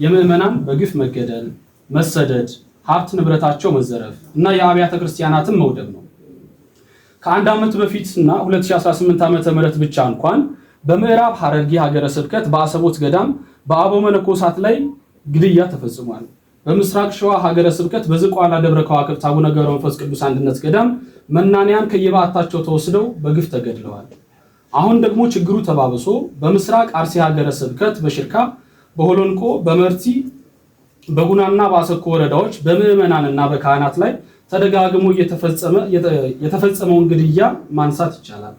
የምዕመናን በግፍ መገደል፣ መሰደድ፣ ሀብት ንብረታቸው መዘረፍ እና የአብያተ ክርስቲያናትን መውደም ነው። ከአንድ ዓመት በፊትና 2018 ዓመተ ምህረት ብቻ እንኳን በምዕራብ ሐረርጌ ሀገረ ስብከት በአሰቦት ገዳም በአበው መነኮሳት ላይ ግድያ ተፈጽሟል። በምስራቅ ሸዋ ሀገረ ስብከት በዝቋላ ደብረ ከዋክብት አቡነ ገብረ መንፈስ ቅዱስ አንድነት ገዳም መናንያን ከየበዓታቸው ተወስደው በግፍ ተገድለዋል። አሁን ደግሞ ችግሩ ተባብሶ በምስራቅ አርሲ ሀገረ ስብከት በሽርካ፣ በሆሎንቆ፣ በመርቲ፣ በጉናና በአሰኮ ወረዳዎች በምዕመናንና በካህናት ላይ ተደጋግሞ የተፈጸመውን ግድያ ማንሳት ይቻላል።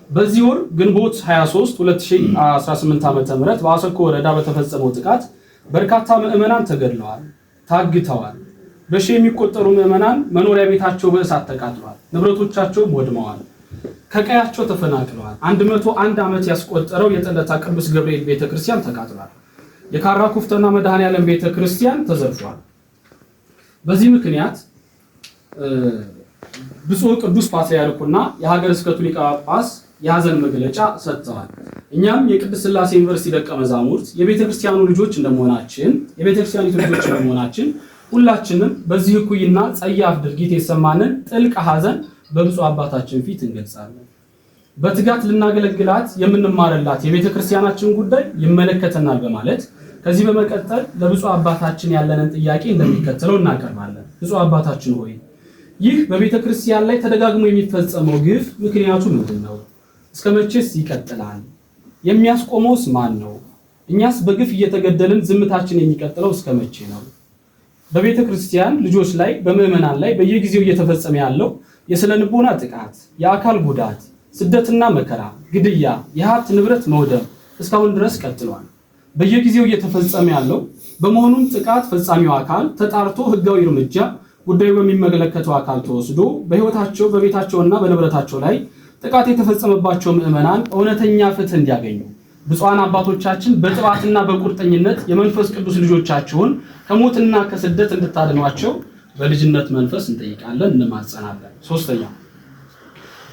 በዚህ ወር ግንቦት 23 2018 ዓ.ም በአሰኮ ወረዳ በተፈጸመው ጥቃት በርካታ ምዕመናን ተገድለዋል፣ ታግተዋል። በሺህ የሚቆጠሩ ምዕመናን መኖሪያ ቤታቸው በእሳት ተቃጥሏል፣ ንብረቶቻቸውም ወድመዋል፣ ከቀያቸው ተፈናቅለዋል። 101 ዓመት ያስቆጠረው የጠለታ ቅዱስ ገብርኤል ቤተክርስቲያን ተቃጥሏል። የካራ ኩፍተና መድኃኔዓለም ቤተክርስቲያን ተዘርፏል። በዚህ ምክንያት ብፁዕ ቅዱስ ፓትርያርኩና የሀገረ ስብከቱ ሊቀ ጳጳስ የሀዘን መግለጫ ሰጥተዋል። እኛም የቅድስት ሥላሴ ዩኒቨርሲቲ ደቀ መዛሙርት የቤተክርስቲያኑ ልጆች እንደመሆናችን የቤተክርስቲያኒቱ ልጆች እንደመሆናችን ሁላችንም በዚህ እኩይና ጸያፍ ድርጊት የተሰማንን ጥልቅ ሀዘን በብፁዕ አባታችን ፊት እንገልጻለን። በትጋት ልናገለግላት የምንማርላት የቤተክርስቲያናችን ጉዳይ ይመለከተናል በማለት ከዚህ በመቀጠል ለብፁዕ አባታችን ያለንን ጥያቄ እንደሚከተለው እናቀርባለን። ብፁዕ አባታችን ሆይ፣ ይህ በቤተ ክርስቲያን ላይ ተደጋግሞ የሚፈጸመው ግፍ ምክንያቱ ምንድን ነው? እስከ መቼስ ይቀጥላል? የሚያስቆመውስ ማን ነው? እኛስ በግፍ እየተገደልን ዝምታችን የሚቀጥለው እስከ መቼ ነው? በቤተ ክርስቲያን ልጆች ላይ፣ በምዕመናን ላይ በየጊዜው እየተፈጸመ ያለው የስነ ልቦና ጥቃት፣ የአካል ጉዳት፣ ስደትና መከራ፣ ግድያ፣ የሀብት ንብረት መውደም እስካሁን ድረስ ቀጥሏል። በየጊዜው እየተፈጸመ ያለው በመሆኑም ጥቃት ፈጻሚው አካል ተጣርቶ ሕጋዊ እርምጃ ጉዳዩ በሚመለከተው አካል ተወስዶ በሕይወታቸው፣ በቤታቸውና በንብረታቸው ላይ ጥቃት የተፈጸመባቸው ምዕመናን እውነተኛ ፍትህ እንዲያገኙ ብፁዓን አባቶቻችን በጥባትና በቁርጠኝነት የመንፈስ ቅዱስ ልጆቻችሁን ከሞትና ከስደት እንድታድኗቸው በልጅነት መንፈስ እንጠይቃለን፣ እንማጸናለን። ሶስተኛ፣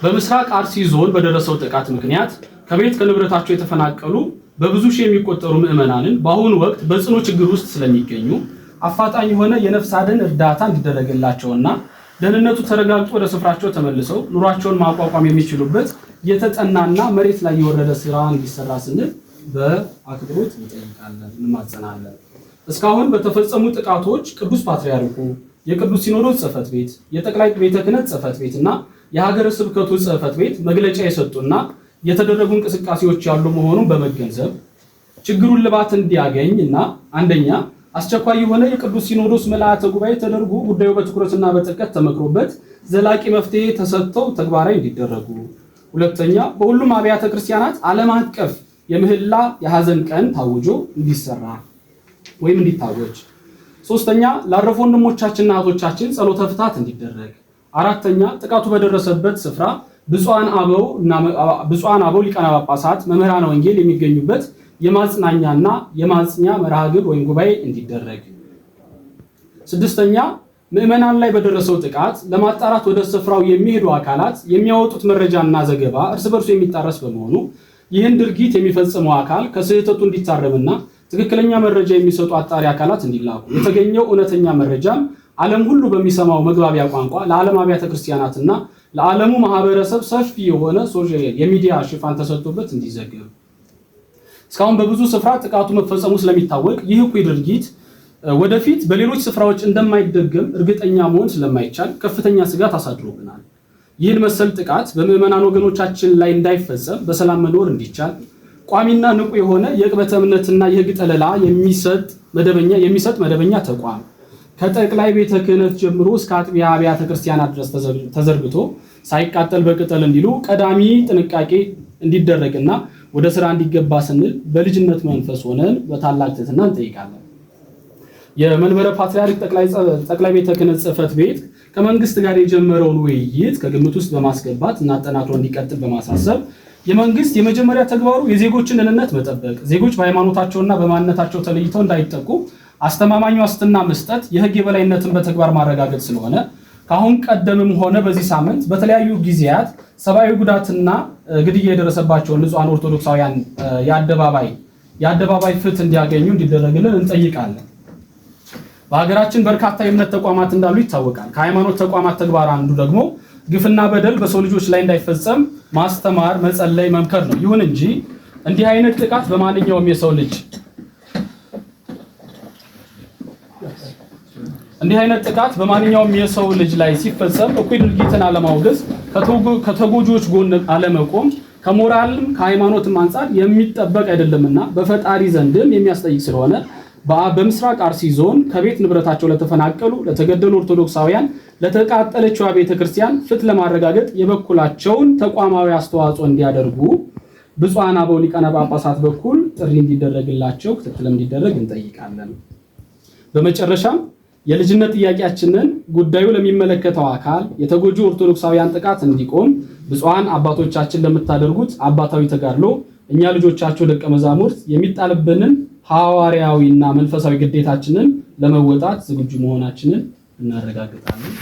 በምስራቅ አርሲ ዞን በደረሰው ጥቃት ምክንያት ከቤት ከንብረታቸው የተፈናቀሉ በብዙ ሺህ የሚቆጠሩ ምዕመናንን በአሁኑ ወቅት በጽኑ ችግር ውስጥ ስለሚገኙ አፋጣኝ የሆነ የነፍስ አድን እርዳታ እንዲደረግላቸውና ደህንነቱ ተረጋግጦ ወደ ስፍራቸው ተመልሰው ኑሯቸውን ማቋቋም የሚችሉበት የተጠናና መሬት ላይ የወረደ ስራ እንዲሰራ ስንል በአክብሮት እንጠይቃለን፣ እንማጸናለን። እስካሁን በተፈጸሙ ጥቃቶች ቅዱስ ፓትርያርኩ፣ የቅዱስ ሲኖዶስ ጽሕፈት ቤት፣ የጠቅላይ ቤተ ክህነት ጽሕፈት ቤት እና የሀገረ ስብከቱ ጽሕፈት ቤት መግለጫ የሰጡና የተደረጉ እንቅስቃሴዎች ያሉ መሆኑን በመገንዘብ ችግሩን ልባት እንዲያገኝ እና አንደኛ፣ አስቸኳይ የሆነ የቅዱስ ሲኖዶስ ምልአተ ጉባኤ ተደርጎ ጉዳዩ በትኩረትና በጥልቀት ተመክሮበት ዘላቂ መፍትሄ ተሰጥተው ተግባራዊ እንዲደረጉ፣ ሁለተኛ፣ በሁሉም አብያተ ክርስቲያናት ዓለም አቀፍ የምህላ የሐዘን ቀን ታውጆ እንዲሰራ ወይም እንዲታወጅ፣ ሶስተኛ፣ ላረፉ ወንድሞቻችንና እህቶቻችን ጸሎተ ፍትሐት እንዲደረግ፣ አራተኛ፣ ጥቃቱ በደረሰበት ስፍራ ብፁዓን አበው ሊቃነ ጳጳሳት፣ መምህራነ ወንጌል የሚገኙበት የማጽናኛና የማጽኛ መርሃ ግብር ወይም ጉባኤ እንዲደረግ፣ ስድስተኛ፣ ምዕመናን ላይ በደረሰው ጥቃት ለማጣራት ወደ ስፍራው የሚሄዱ አካላት የሚያወጡት መረጃና ዘገባ እርስ በርሱ የሚጣረስ በመሆኑ ይህን ድርጊት የሚፈጽመው አካል ከስህተቱ እንዲታረምና ትክክለኛ መረጃ የሚሰጡ አጣሪ አካላት እንዲላኩ፣ የተገኘው እውነተኛ መረጃም ዓለም ሁሉ በሚሰማው መግባቢያ ቋንቋ ለዓለም አብያተ ክርስቲያናትና ለዓለሙ ማህበረሰብ ሰፊ የሆነ የሚዲያ ሽፋን ተሰጥቶበት እንዲዘገብ። እስካሁን በብዙ ስፍራ ጥቃቱ መፈጸሙ ስለሚታወቅ ይህ እኩይ ድርጊት ወደፊት በሌሎች ስፍራዎች እንደማይደገም እርግጠኛ መሆን ስለማይቻል ከፍተኛ ስጋት አሳድሮብናል። ይህን መሰል ጥቃት በምዕመናን ወገኖቻችን ላይ እንዳይፈጸም፣ በሰላም መኖር እንዲቻል ቋሚና ንቁ የሆነ የዕቅበተ እምነትና የሕግ ጠለላ የሚሰጥ መደበኛ ተቋም ከጠቅላይ ቤተ ክህነት ጀምሮ እስከ አጥቢያ አብያተ ክርስቲያናት ድረስ ተዘርግቶ ሳይቃጠል በቅጠል እንዲሉ ቀዳሚ ጥንቃቄ እንዲደረግና ወደ ስራ እንዲገባ ስንል በልጅነት መንፈስ ሆነን በታላቅ ትህትና እንጠይቃለን። የመንበረ ፓትርያርክ ጠቅላይ ቤተ ክህነት ጽሕፈት ቤት ከመንግስት ጋር የጀመረውን ውይይት ከግምት ውስጥ በማስገባት እና አጠናክሮ እንዲቀጥል በማሳሰብ፣ የመንግስት የመጀመሪያ ተግባሩ የዜጎችን ደህንነት መጠበቅ፣ ዜጎች በሃይማኖታቸውና በማንነታቸው ተለይተው እንዳይጠቁ አስተማማኝ ዋስትና መስጠት፣ የህግ የበላይነትን በተግባር ማረጋገጥ ስለሆነ ከአሁን ቀደምም ሆነ በዚህ ሳምንት በተለያዩ ጊዜያት ሰብአዊ ጉዳትና ግድያ የደረሰባቸውን ንጹሐን ኦርቶዶክሳውያን የአደባባይ የአደባባይ ፍትህ እንዲያገኙ እንዲደረግልን እንጠይቃለን። በሀገራችን በርካታ የእምነት ተቋማት እንዳሉ ይታወቃል። ከሃይማኖት ተቋማት ተግባር አንዱ ደግሞ ግፍና በደል በሰው ልጆች ላይ እንዳይፈጸም ማስተማር፣ መጸለይ፣ መምከር ነው። ይሁን እንጂ እንዲህ አይነት ጥቃት በማንኛውም የሰው ልጅ እንዲህ አይነት ጥቃት በማንኛውም የሰው ልጅ ላይ ሲፈጸም እኩይ ድርጊትን አለማውገዝ፣ ከተጎጂዎች ጎን አለመቆም ከሞራልም ከሃይማኖትም አንጻር የሚጠበቅ አይደለምና በፈጣሪ ዘንድም የሚያስጠይቅ ስለሆነ በምስራቅ አርሲ ዞን ከቤት ንብረታቸው ለተፈናቀሉ፣ ለተገደሉ ኦርቶዶክሳውያን፣ ለተቃጠለችዋ ቤተ ክርስቲያን ፍትህ ለማረጋገጥ የበኩላቸውን ተቋማዊ አስተዋጽኦ እንዲያደርጉ ብፁዓን አበው ሊቃነ ጳጳሳት በኩል ጥሪ እንዲደረግላቸው ክትትልም እንዲደረግ እንጠይቃለን። በመጨረሻም የልጅነት ጥያቄያችንን ጉዳዩ ለሚመለከተው አካል የተጎጂ ኦርቶዶክሳውያን ጥቃት እንዲቆም ብፁዓን አባቶቻችን ለምታደርጉት አባታዊ ተጋድሎ እኛ ልጆቻቸው ደቀ መዛሙርት የሚጣልብንን ሐዋርያዊና መንፈሳዊ ግዴታችንን ለመወጣት ዝግጁ መሆናችንን እናረጋግጣለን።